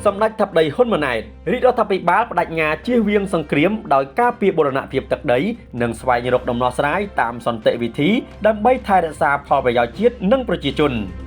សម្ដេចធិបតីហ៊ុនម៉ាណែតរាជរដ្ឋាភិបាលបដិញ្ញាជៀសវាងសង្គ្រាមដោយការពារបូរណភាពទឹកដីនិងស្វែងរកដំណោះស្រាយតាមសន្តិវិធីដើម្បីថែរក្សាផលប្រយោជន៍ជាតិនិងប្រជាជន។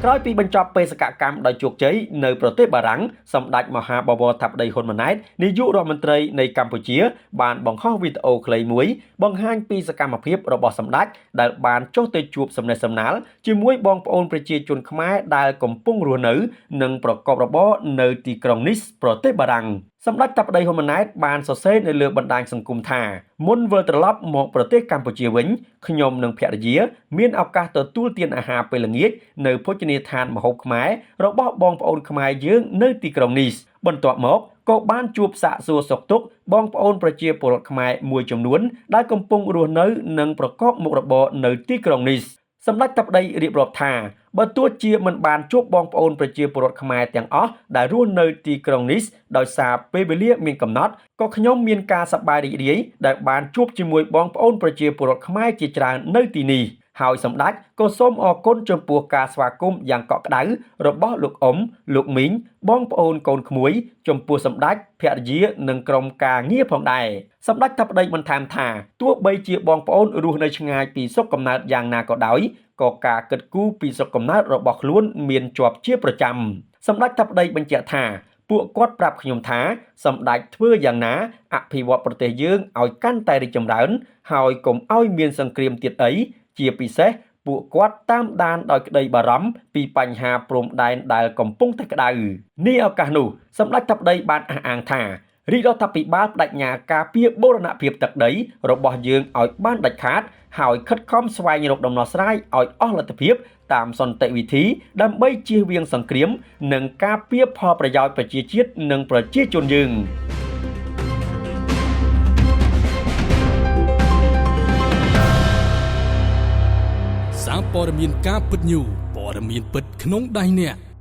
ក្រោយពីបញ្ចប់បេសកកម្មដោយជោគជ័យនៅប្រទេសបារាំងសម្ដេចមហាបវរធិបតីហ៊ុនម៉ាណែតនាយករដ្ឋមន្ត្រីនៃកម្ពុជាបានបង្ហោះវីដេអូខ្លីមួយបង្ហាញពីសកម្មភាពរបស់សម្ដេចដែលបានចុះទៅជួបសំណេះសំណាលជាមួយបងប្អូនប្រជាជនខ្មែរដែលកំពុងរស់នៅនិងប្រកបរបរនៅទីក្រុងនីសប្រទេសបារាំង។ សម្ដេចតាប្តីហ៊ុនម៉ាណែតបានសរសេរនៅលើបណ្ដាញសង្គមថាមុនវិលត្រឡប់មកប្រទេសកម្ពុជាវិញខ្ញុំនិងភរិយាមានឱកាសទទួលទានអាហារពេលល្ងាចនៅភោជនីយដ្ឋានម្ហូបខ្មែររបស់បងប្អូនខ្មែរយើងនៅទីក្រុងនីសបន្ទាប់មកក៏បានជួបសាកសួរសុខទុក្ខបងប្អូនប្រជាពលរដ្ឋខ្មែរមួយចំនួនដែលកំពុងរស់នៅនិងប្រកបមុខរបរនៅទីក្រុងនីស។ សម្ដេចតាប្តីរៀបរាប់ថាបើទោះជាមិនបានជួបបងប្អូនប្រជាពលរដ្ឋខ្មែរទាំងអស់ដែលរស់នៅទីក្រុងនីសដោយសារពេលវេលាមានកំណត់ក៏ខ្ញុំមានការសប្បាយរីករាយដែលបានជួបជាមួយបងប្អូនប្រជាពលរដ្ឋខ្មែរជាច្រើននៅទីនេះហើយសម្ដេចក៏សូមអរគុណចំពោះការស្វាគមន៍យ៉ាងកក់ក្ដៅរបស់លោកអ៊ំលោកមីងបងប្អូនកូនក្មួយចំពោះសម្ដេចភរិយានិងក្រុមការងារផងដែរ។ សម្ដេចតាប្តីបន្ថែមថាទោះបីជាបងប្អូនរស់នៅឆ្ងាយពីស្រុកកំណើតយ៉ាងណាក៏ដោយក៏ការគិតគូរពីស្រុកកំណើតរបស់ខ្លួនមានជាប់ជាប្រចាំ។ សម្ដេចតាប្តីបញ្ជាក់ថាពួកគាត់ប្រាប់ខ្ញុំថាសម្ដេចធ្វើយ៉ាងណាអភិវឌ្ឍប្រទេសយើងឲ្យកាន់តែរីកចម្រើនហើយកុំឲ្យមានសង្គ្រាមទៀតអីជាពិសេសពួកគាត់តាមដានដោយក្តីបារម្ភពីបញ្ហាព្រំដែនដែលកំពុងតែក្តៅ។ នាឱកាសនោះសម្ដេចតាប្តីបានអះអាងថារាជរដ្ឋាភិបាលបដិញ្ញាការពារបូរណភាពទឹកដីរបស់យើងឲ្យបានដាច់ខាតហើយខិតខំស្វែងរកដំណោះស្រាយឲ្យអស់លទ្ធភាពតាមសន្តិវិធីដើម្បីជៀសវាងសង្គ្រាមនិងការពារផលប្រយោជន៍ប្រជាជាតិនិងប្រជាជនយើង។ សារព័ត៌មានការពិតញូព័ត៌មានពិតក្នុងដៃអ្នក។